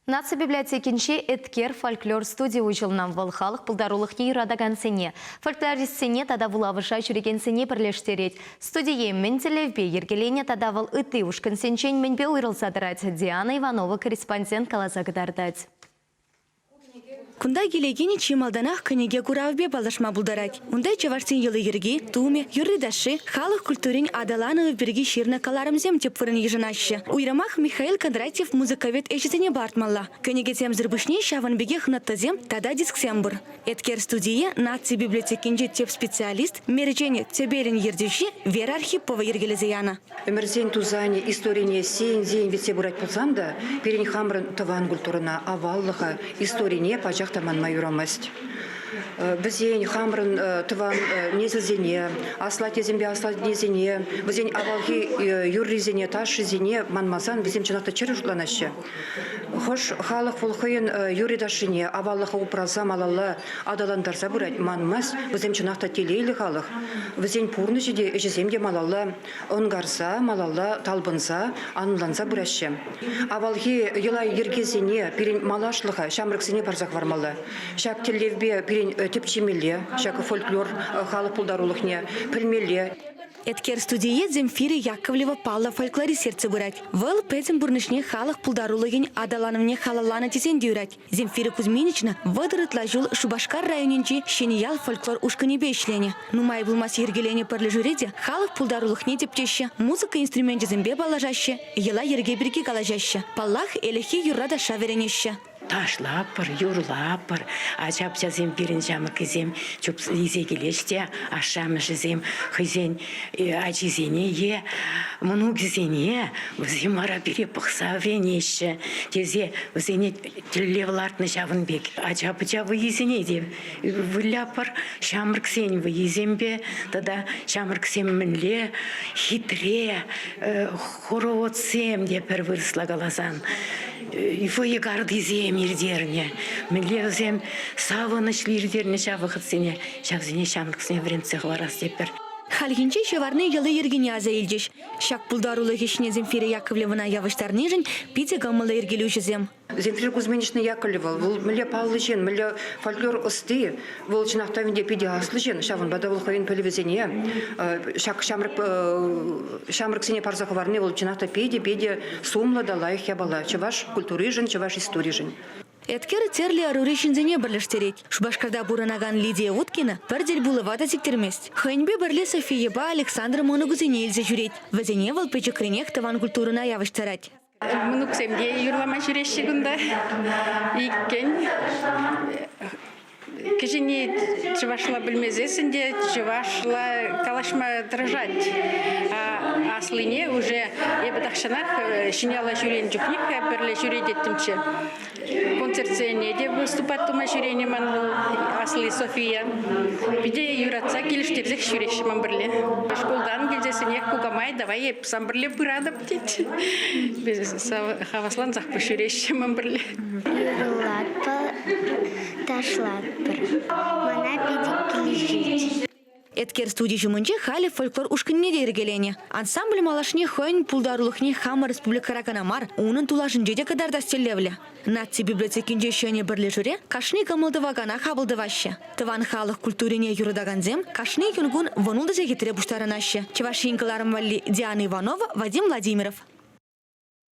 Наци библиотекинче «Эткер» фольклор студи уҫӑлнӑ. Вӑл халӑх пултарулӑхне юратакансене, фольклористсене тата вулавӑша ҫӳрекенсене пӗрлештерет. Студие мӗн тӗллевпе йӗркеленӗ тата вӑл ытти ушкӑнсенчен мӗнпе уйрӑлса тӑрать, Диана Иванова корреспондент каласа кӑтартать. Кунта килекен чи малтанах кӗнеке куравӗпе паллашма пултарать. Унта чӑвашсен йӑли-йӗрки, тумӗ, юрри-ташши, халӑх культурин аталанӑвӗ пирки ҫырнӑ кӑларӑмсем тӗп вырӑн йышӑнаҫҫӗ. Уйрӑмах Михаил Кондратьев музыковед ӗҫӗсене палӑртмалла. Кӗнекесемсӗр пуҫне ҫавӑн пекех нотӑсем тата дисксем пур. Эткер студие Наци библиотекинчи тӗп специалист, Мерчен тӗпелӗн ертӳҫи Вера Архипова йӗркелесе янӑ. Ӗмӗрсен тусанӗ историне сийӗн-сийӗн витсе пырать пулсан та пирӗн хамӑрӑн тӑван культурӑна, аваллӑха, историне пачах та манма юрамасть. Вӗсен хамӑрӑн тӑван несӗлсене, аслатисемпе аслатнесене, вӗсен авалхи юррисене, ташшисене манмасан вӗсем чӑнах та чӗрӗ шутланаҫҫӗ. Хӑш халӑх вӑл хӑйӗн юрри-ташшине аваллӑха упраса малалла аталантарса пырать, манмасть. Вӗсем чӑнах та телейлӗ халӑх. Вӗсен пурнӑҫӗ те, ӗҫӗсем те малалла ӑнкарса, малалла талпӑнса, анланса пыраҫҫӗ. Авалхи йӑла-йӗркесене пирӗн малашлӑха ҫамрӑксене парса хӑвармалла. Ҫак тӗллевпе пирӗн тӗпчемелле, ҫак фольклор халӑх пултарулӑхне пӗлмелле. Эткер студие Земфира Яковлева паллӑ фольклорист ертсе пырать. Вӑл пӗтӗм пурнӑҫне халӑх пултарулӑхӗн аталанӑвне халалланӑ тесен те юрать. Земфира Кузьминична 30 ытла ҫул Шупашкар районӗнчи Ҫӗньял фольклор ушкӑнӗпе ӗҫленӗ. Нумай пулмасть йӗркеленӗ пӗрлешӳре те халӑх пултарулӑхне тӗпчеҫҫӗ, музыка инструменчӗсемпе паллашаҫҫӗ, йӑла-йӗрке пирки калаҫаҫҫӗ. Паллах, ӗлӗкхи юрра-ташша вӗренеҫҫӗ. Ташлатпӑр, юрлатпӑр. Ача-пӑчасем пирӗн ҫамрӑккисем чупса илсе килеҫ те ашшӗ-амӑшӗсем хӑйсен ачисене е мӑнукӗсене вӗсем вара пире пӑхса вӗренеҫҫӗ тесе вӗсене тӗллев лартнӑ ҫавӑн пек. Ача-пӑча вӑййисене те выляпӑр, ҫамрӑксен вӑййисемпе тата ҫамрӑксем мӗнле хитре хороводсем те пӗр вырӑсла каласан вӑйӑ картисем иртернӗ. Мӗнле вӗсем савӑнӑҫлӑ иртернӗ ҫав вӑхӑтсене, ҫавсене ҫамрӑксене вӗрентсе хӑварас тетпӗр. Хальхинче ҫӑварни йӑли-йӗркине аса илчӗҫ. Ҫак пултарулӑх ӗҫне Земфира Яковлевӑна явӑҫтарнишӗн питӗ кӑмӑллӑ йӗркелӳҫӗсем. Земфира Кузьминична Яковлева вӑл мӗнле паллӑ ҫын, мӗнле фольклор ӑсти, вӑл чӑнах та ӗнтӗ питӗ аслӑ ҫын, ҫавӑнпа та вӑл хӑйӗн пӗлӗвӗсене ҫак ҫамрӑк ҫамрӑксене парса хӑварни вӑл чӑнах та питӗ-питӗ сумлӑ та лайӑх япала чӑваш культуришӗн, чӑваш историшӗн. Эткер тӗрлӗ ӑрури ҫынсене пӗрлештерет. Шупашкарта пурӑнакан Лидия Уткина пӗр тӗлпулӑва та сиктермест. Хӑйӗнпе пӗрле Софийӑпа Александр мӑнукӗсене илсе ҫӳрет. Вӗсене вӑл пӗчӗкренех тӑван культурӑна явӑҫтарать. Мӑнуксем те юрлама ҫӳреҫҫӗ кунта. Иккен. Кӗҫӗнни чӑвашла пӗлмесессӗн те чӑвашла калаҫма тӑрӑшать. А аслине уже эпӗ тахҫанах Ҫӗньяла ҫӳренӗ чухнех пӗрле ҫӳрететтӗмччӗ. Концертсене те выступать тума ҫӳренӗ ман вӑл асли София. Питӗ юратса килӗштерсех ҫӳреҫҫӗ ман пӗрле. Шкултан килсессӗнех кукамай давай эп сан пӗрле пыратӑп тет. Хаваслансах ҫӳреҫҫӗ ман пӗрле. Юрлатпӑр, ташлатпӑр. Мана питӗ килӗшет. Эткер студи ҫумӗнче халӗ фольклор ушкӑнне те йӗркеленӗ. Ансамбль малашне хӑйӗн пултарулӑхне хамӑр республикӑра кӑна мар, унӑн тулашӗнче те кӑтартас тӗллевлӗ. Наци библиотекинче ҫӗнӗ пӗрлешӳре кашни кӑмӑл тӑвакана хапӑл тӑваҫҫӗ. Тӑван халӑх культурине юратакансем кашни юнкун 16 сехетре пуҫтарӑнаҫҫӗ. Чӑваш Ен кӑларӑм валли Диана Иванова, Вадим Владимиров.